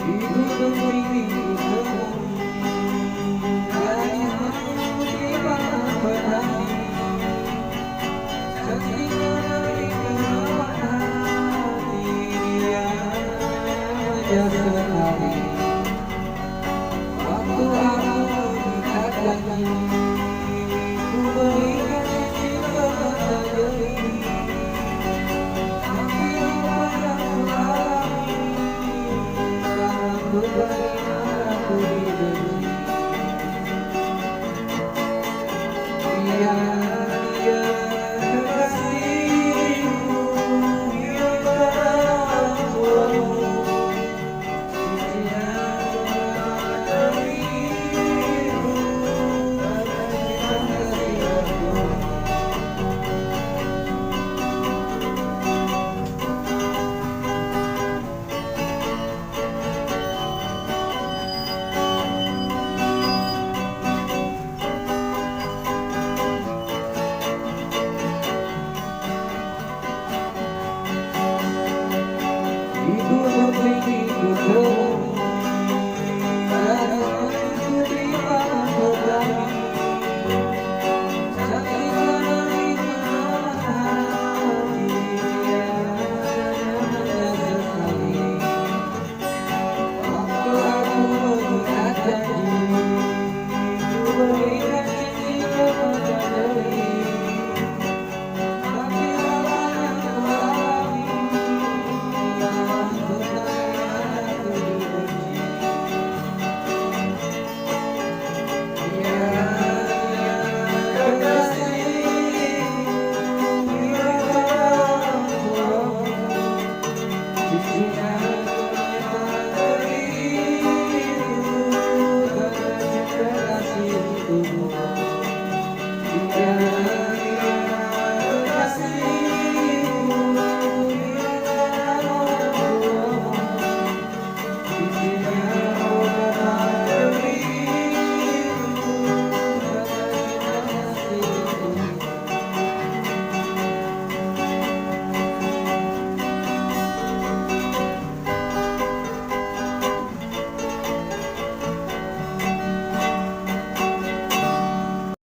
Di gunung tinggi ku temui gadis putih petani, cantik menarik menawan hati, dia manja sekali. Waktu aku melihat lagi, ku berikan cincin bermata jeli. Tapi apa yang ku alami, sekarang bagaimana ku dibenci. Dia, dia kekasihku, dia orang tuaku. Cincin yang dariku, kasih aku. Di gunung tinggi ku temui